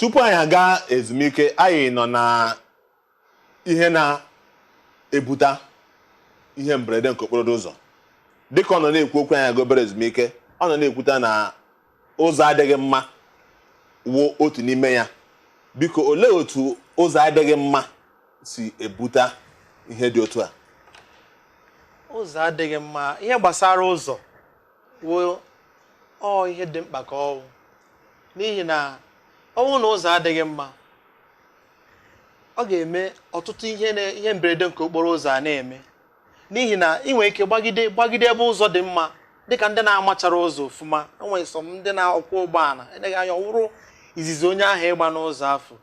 Tupu anyị aga ezumike, anyị nọ na ihe na-ebute ihe mberede nke okporo ụzọ. Dịka ọ nọ na-ekwu okwu anyị aga obere ezumike, ọ nọ na-ekwuta na ụzọ adịghị mma wụ otu n'ime ya. Biko, olee otu ụzọ adịghị mma si ebute ihe dị otu a? Ụzọ adịghị mma, ihe gbasara ụzọ wụ ọ ihe dị mkpa ka ọ wụ, n'ihi na ọ bụrụ na ụzọ adịghị mma, ọ ga-eme ọtụtụ ihe mberede nke okporo ụzọ a na-eme, n'ihi na ị nwere ike gbagide gbagide ebe ụzọ dị mma, dịka ndị na-amachara ụzọ ofụma. Enwere sọ ndị na-akwọ ụgbọala eleghị anya ọ wụrụ izizi onye ahụ ịgba n'ụzọ afọ,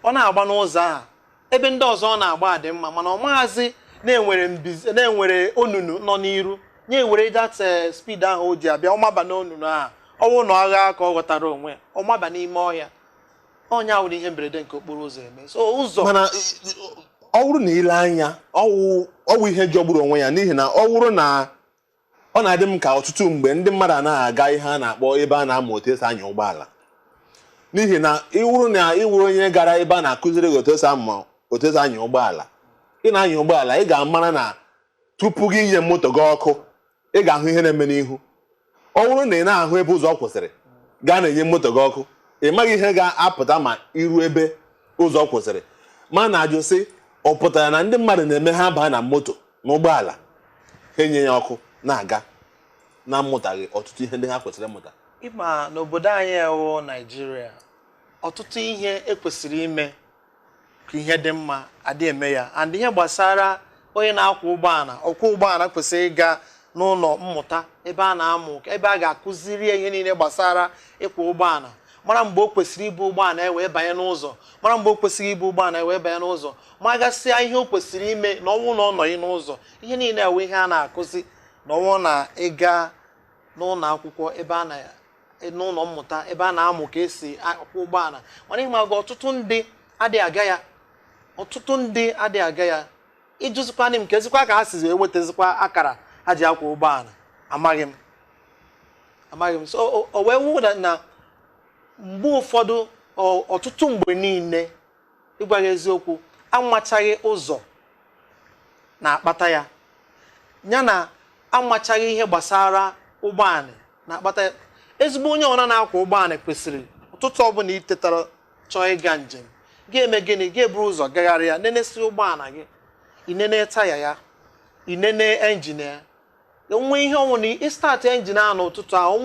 ọ na-agba n'ụzọ ahụ ebe ndị ọzọ ọ na-agba dị mma, mana ọ maghazị na-enwere mbize, na-enwere onunu nọ n'iru nye were that speed ahụ o ji abịa, ọ maba n'onunu ahụ. Ọ bụrụ na ọ ghaa ka ọ ghọtara onwe ya, ọ maba n'ime ọhịa. Ọnya wụrụ ihe mberede nke okporo ụzọ eme. So ụzọ Mana ọ bụrụ na ile anya, ọwụ ihe jọgburu onwe ya, n'ihi na ọ bụrụ na ọ na-adị m ka ọtụtụ mgbe ndị mmadụ anaghị aga ihe a na-akpọ ebe a na-amụ otu esi anya ụgbọala, n'ihi na ịwụrụ na ịwụrụ onye gara ebe a na-akụziri gị otu esi amụ otu esi anya ụgbọala, ị na-anya ụgbọala, ị ga-amara na tupu gị inye moto gị ọkụ, ị ga-ahụ ihe na-eme n'ihu. Ọ bụrụ na ị na-ahụ ebe ụzọ kwụsịrị gaa na-enye moto gị ọkụ, ị maghị ihe ga-apụta ma iru ebe ụzọ kwụsịrị. Ma na-ajụ sị, ọ pụtara na ndị mmadụ na-eme ha baa na moto n'ụgbọala, ha enye ya ọkụ na-aga, na-amụtaghị ọtụtụ ihe ndị ha kwesịrị ịmụta? Ịma n'obodo anyị ewu Naijiria, ọtụtụ ihe ekwesịrị ime ka ihe dị mma adị eme ya. And ihe gbasara onye na-akwọ ụgbọala, ọkwọ ụgbọala kwesịrị ịga n'ụlọ mmụta ebe a na-amụ, ebe a ga-akụziri ya ihe niile gbasara ịkwọ ụgbọala, mara mgbe o kwesịrị ibu ụgbọala e wee banye n'ụzọ, mara mgbe o kwesịrị ibu ụgbọala e wee banye n'ụzọ, ma gasịa ihe o kwesịrị ime na ọnwụ na ọ nọghị n'ụzọ. Ihe niile ewe ihe a na-akụzi na ọnwụ na ịga n'ụlọ akwụkwọ ebe a na n'ụlọ mmụta ebe a na-amụ ka esi akwọ ụgbọala. Mana ịma gị, ọtụtụ ndị adịghị aga ya, ọtụtụ ndị adịghị aga ya. Ịjụzikwanị m ka ezikwa ka ha sizi ewetazikwa akara ha ji akwọ ụgbọala, amaghị m, amaghị m. So o wee wụ na mgbe ụfọdụ, ọtụtụ mgbe niile, ịgwa gị eziokwu, amachaghị ụzọ na-akpata ya, ya na amachaghị ihe gbasara ụgbọala na-akpata ya. Ezigbo onye ọna na-akwọ ụgbọala kwesịrị, ụtụtụ ọbụla itetara chọọ ịga njem, ga-eme gịnị? Ga-eburu ụzọ gagharịa, nenesi ụgbọala gị, inene taya ya, inene engine ya, onwe ihe ọnwụ na ịstart engine ahụ n'ụtụtụ ahụ,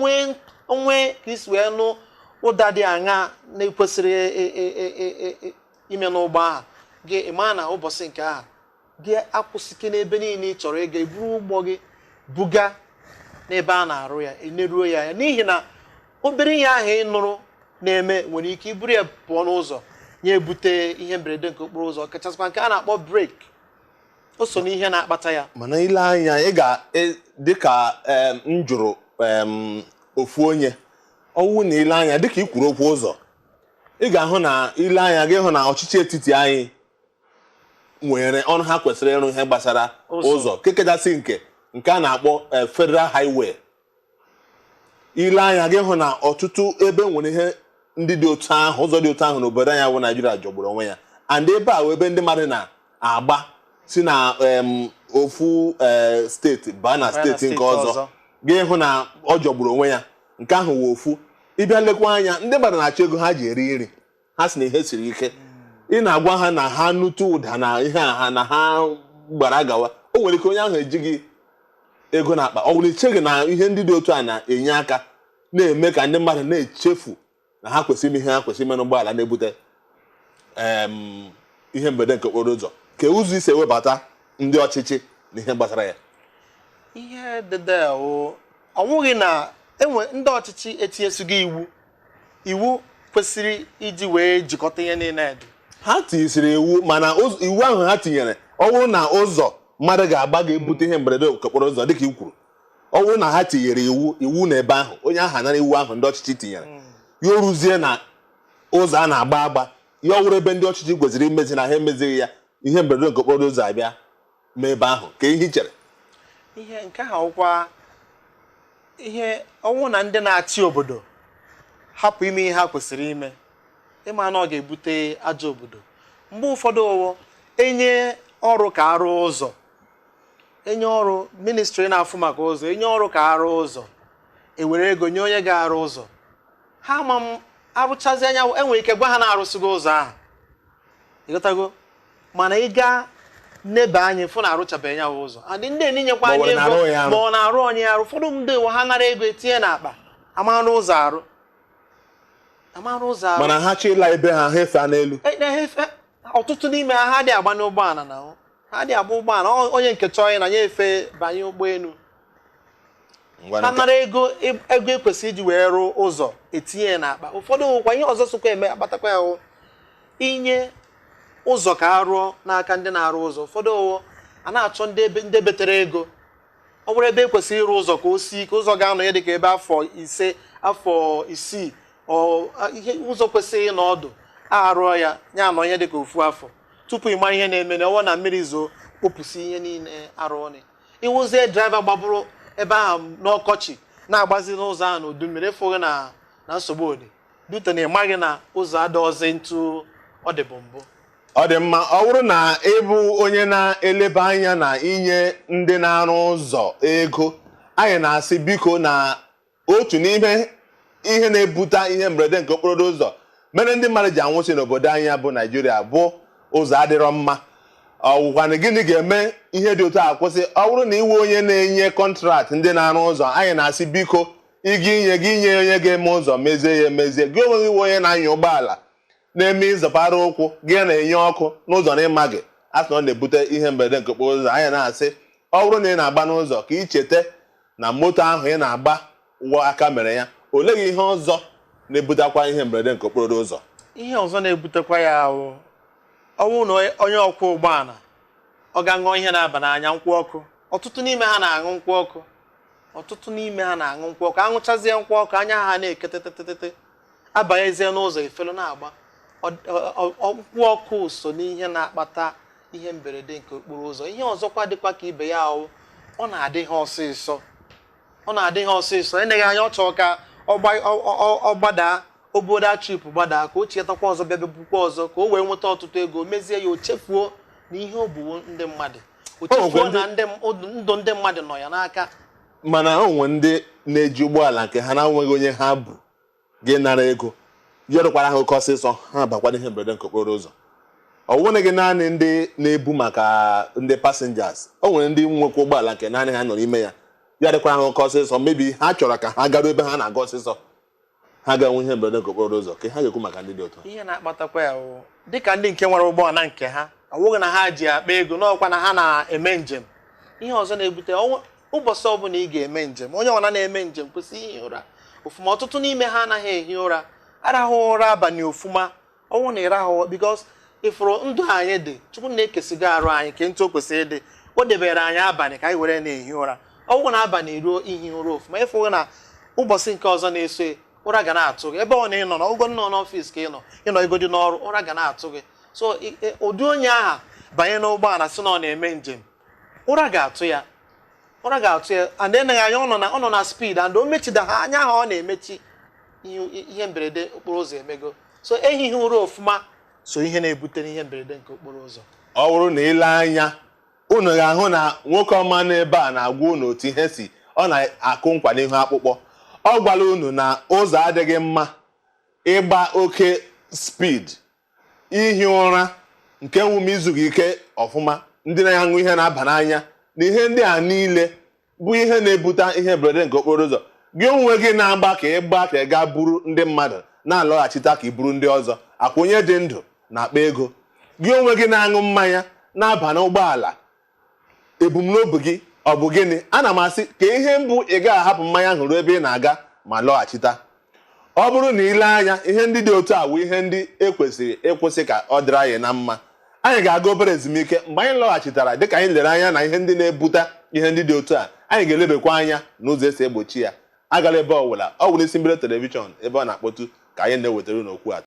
onwe ka isi wee nụ ụda dị aṅa na-ekwesịrị ime n'ụgbọ ahụ gị, ịma na ụbọchị nke ahụ gị akwụsịke n'ebe niile ị chọrọ ịga, eburu ụgbọ gị buga n'ebe a na-arụ ya, eneruo ya anya, n'ihi na obere ihe ahụ ị nụrụ na-eme nwere ike iburu ya pụọ n'ụzọ, ya ebute ihe mberede nke okporo ụzọ, kachasịkwa nke a na-akpọ brake. O so n'ihe na-akpata ya. Mana ile anya, ị ga dịka m jụrụ ofu onye ọwụ na ile anya, dịka ị kwuru okwu ụzọ, ị ga-ahụ na ile anya gị hụ na ọchịchị etiti anyị nwere ọrụ ha kwesịrị ịrụ ihe gbasara ụzọ. Ụzọ nke kachasị nke a na-akpọ federal highway. Ile anya gị hụ na ọtụtụ ebe nwere ihe ndị dị otu ahụ, ụzọ dị otu ahụ n'obodo anyị bụ Naijiria jọgburu onwe ya. And ebe a wụ ebe ndị mmadụ na-agba si na ofu steeti baa na baa na steeti nke steeti ọzọ. Ọzọ. Gị hụ na ọ jọgburu onwe ya. Nke ahụ wụ ofu. Ịbịa lekwa anya, ndị mmadụ na-achọ ego ha ji eri nri. Ha si na ihe siri ike. Ị na-agwa ha na ha nụtụ ụda na ihe a ha na ha gbara gawa, o nwere ike onye ahụ ejighị ego n'akpa. Ọ bụrụ icheghị na ihe ndị dị otu a na-enye aka na-eme ka ndị mmadụ na-echefu na ha kwesịrị ime ihe ha kwesịrị ime n'ụgbọala, na-ebute ihe mberede nke okporo ụzọ, ka ụzọ isi ewebata ndị ọchịchị na ihe gbasara ya? Ihe dịde wụ, ọ nwụghị na enwe ndị ọchịchị etinyesigo iwu kwesịrị iji wee jikọta ihe niile dị. Ha tinyesiri iwu, mana iwu ahụ ha tinyere, ọ bụrụ na ụzọ mmadụ ga-agba ga-ebute ihe mberede nke okporo ụzọ, dịka i kwuru, ọ bụrụ na ha tinyere iwu n'ebe ahụ, onye ahụ anara iwu ahụ ndị ọchịchị tinyere ya, o ruzie na ụzọ a na-agba agba ya, ọ wụrụ ebe ndị ọchịchị kwesịrị imezi na ha emezighị ya, ihe mberede nke okporo ụzọ abịa ma ebe ahụ. Ka ihe i chere? Ihe nke ahụ kwa, ihe ọnwụ na ndị na-achị obodo hapụ ime ihe ha kwesịrị ime. Ịma na ọ ga-ebute ajọ obodo. Mgbe ụfọdụ ụwọ enye ọrụ ka arụ ụzọ, enye ọrụ ministry na-afụ maka ụzọ, enye ọrụ ka arụ ụzọ, ewere ego nye onye ga-arụ ụzọ, ha ma m arụchazi anya, enwere ike gwa ha na-arụsigo ụzọ ahụ, ịghọtago? Mana ị gaa nebe anyị fụ na arụchabeghị ya bụ ụzọ, adị ndị eninyekwa Ma ọ anyị were na-arụ ego ya arụ. Ma ọ na-arụ onye arụ. Ụfọdụ ndị ụwa ha nara ego etinye n'akpa, amarụ ụzọ arụ, amarụ ụzọ arụ. Mana ha chọ ịla ebe ha, ha efea n'elu. Ọtụtụ n'ime ha, ha dị agba n'ụgbọala na ha dị agba ụgbọala. Onye nke chọọ ya na ya efe banye ụgbọelu. Ngwa ha nke- nara ego, ego ekwesịrị iji wee rụọ ụzọ, etinye ya n'akpa. Ụfọdụ nwekwa ihe ọzọ sokwa eme akpatakwa ya hụ inye ụzọ ka a rụọ n'aka ndị na-arụ ụzọ. Ụfọdụ ụwọ a na-achọ ndị ebe ndị betere ego. Ọ bụrụ ebe ekwesịrị ịrụ ụzọ ka o sie ike, ụzọ ga-anọ ya dịka ebe afọ 5, afọ 6, ọ ihe ụzọ kwesịrị ịnọ ọdụ arụọ ya, ya anọ ihe dịka ofu afọ tupu ị mara ihe na-eme na ọwọ na mmiri zoo kpopụsị ihe niile arụọ. Ịwụzie driver gbabụrụ ebe ahụ n'ọkọchị na-agbazi n'ụzọ ahụ n'udu mmiri, ịfụghị na na nsogbu dị dute na ịmaghị na ụzọ adọghọzi ntu ọ dịbụ mbụ. Ọ dị mma. Ọ bụrụ na ịbụ onye na-eleba anya na inye ndị na-arụ ụzọ ego, anyị na-asị biko, na otu n'ime ihe na-ebute ihe mberede nke okporo ụzọ mere ndị mmadụ ji anwụsị n'obodo anyị bụ Naijiria bụ ụzọ adịrọ mma. Ọ wụkwanụ gịnị ga-eme ihe dị otu a kwụsị? Ọ bụrụ na iwe onye na-enye contract ndị na-arụ ụzọ, anyị na-asị biko, ịga inye gị inye onye ga-eme ụzọ mezie ya emezie. Gị onwe gị iwe onye na-anya ụgbọala na-eme ịzọpara ụkwụ gị na-enye ọkụ n'ụzọ na ịma gị, a sị na ọ na-ebute ihe mberede nke okporo ụzọ. Anyị na-asị, ọ bụrụ na ị na-agba n'ụzọ, ka ị cheta na moto ahụ ị na-agba ụwa aka mere ya. Olee ihe ọzọ na-ebutekwa ihe mberede nke okporo ụzọ? Ihe ọzọ na-ebutekwa ya ahụ, ọ bụrụ na onye ọkwọ ụgbọala ọ ga-aṅụọ ihe na-aba n'anya, nkwụ ọkụ. Ọtụtụ n'ime ha na-aṅụ nkwụ ọkụ. Ọtụtụ n'ime ha na-aṅụ nkwụ ọkụ. Aṅụchazie nkwụ ọkụ, anya ha na-eketetetete, abanyezie n'ụzọ, efelu na-agba. Nkwụ ọkụ so n'ihe na-akpata ihe mberede nke okporo ụzọ. Ihe ọzọkwa dịkwa ka ibe ya ahụ, ọ na-adị ha ọsịsọ, ọ na-adị ha ọsịsọ. Eneghị anya, ọ chọọ ka ọ gbadaa obodo trip, gbadaa ka o chetakwa ọzọ, bịa bịa ọzọ ka o wee nweta ọtụtụ ego, mezie ya o chefuo na ihe o buwo ndị mmadụ, o chefuo na ndụ ndị mmadụ nọ ya n'aka. Mana o nwere ndị na-eji ụgbọala nke ha na-enweghị onye ha bụ gị nara ego, yọrọkwara ha oke ọsịsọ, ha bakwa ihe mberede nke okporo ụzọ. Ọ nwere naanị ndị na-ebu maka ndị passengers, o nwere ndị nwekwa ụgbọala nke naanị ha nọ n'ime ya, ya dịkwara ha oke ọsịsọ. Mebi ha chọrọ ka ha garuo ebe ha na-aga ọsịsọ, ha ga-enwe ihe mberede nke okporo ụzọ. Ka ha ga-ekwu maka ndị dị otu a? Ihe na-akpatakwa ya wụ dịka ndị nke nwere ụgbọala nke ha, ọ bụghị na ha ji akpa ego n'ọkwa na ha na-eme njem. Ihe ọzọ na-ebute, ụbọchị ọbụla ị ga-eme njem, onye ọbụla na-eme njem kwesịrị ihi ụra ofụma. Ọtụtụ n'ime ha anaghị ehi ụra, arahụ ụra abalị ofụma. Ọnwụ na ịrahụ, because ịfụrụ ndụ anyị dị, Chukwu na-ekesigo arụ anyị ke ntụ o kwesịrị ịdị, o debere anyị abalị ka anyị were na-ehi ụra. Ọnwụ na abalị ruo, ihi ụra ofụma, ịfụghị na ụbọchị nke ọzọ na-eso ụra ga na-atụ gị. Ebe ọ na ịnọ na ụgwọ nọ n'ọfịs ka ị nọ, ịnọ egodi n'ọrụ, ụra ga na-atụ gị. So ụdị onye aha banye n'ụgbọala si na ọ na-eme njem, ụra ga-atụ ya, ụra ga-atụ ya. And eneghị anya, ọ nọ na speed and o mechida ha anya ha, ọ na-emechi, ihe mberede okporo ụzọ emego. So ehighị ụra ofụma so ihe na-ebute ihe mberede nke okporo ụzọ. Ọ bụrụ na ile anya, unu ga-ahụ na nwoke ọma n'ebe a na-agwa unu otu ihe si ọ na-akụ nkwa n'ihu akpụkpọ. Ọ gwara unu na ụzọ adịghị mma, ịgba oke speed, ihi ụra nke nwume, izughị ike ọfụma, ndị na-aṅụ ihe na-aba n'anya, na ihe ndị a niile bụ ihe na-ebute ihe mberede nke okporo ụzọ. Gị onwe gị na-agba ka ịgba ka ị gaa buru ndị mmadụ, na-alọghachite ka ị buru ndị ọzọ, akwa onye dị ndụ na-akpa ego. Gị onwe gị na-aṅụ mmanya na-aba n'ụgbọala, ebumnobi gị ọ bụ gịnị? Ana m asị ka ihe mbụ, ị ga-ahapụ mmanya ahụ ruo ebe ị na-aga ma lọghachita. Ọ bụrụ na ile anya, ihe ndị dị otu a bụ ihe ndị ekwesịrị ịkwụsị ka ọ dịrị anyị na mma. Anyị ga-aga obere ezumike. Mgbe anyị lọghachitara, dịka anyị lere anya na ihe ndị na-ebute ihe ndị dị otu a, anyị ga-elebekwa anya n'ụzọ esi egbochi ya. Agala ebe ọbụla. Ọ bụ n'isi mbido television ebe ọ na-akpọtu ka anyị na-ewetara n'okwu a.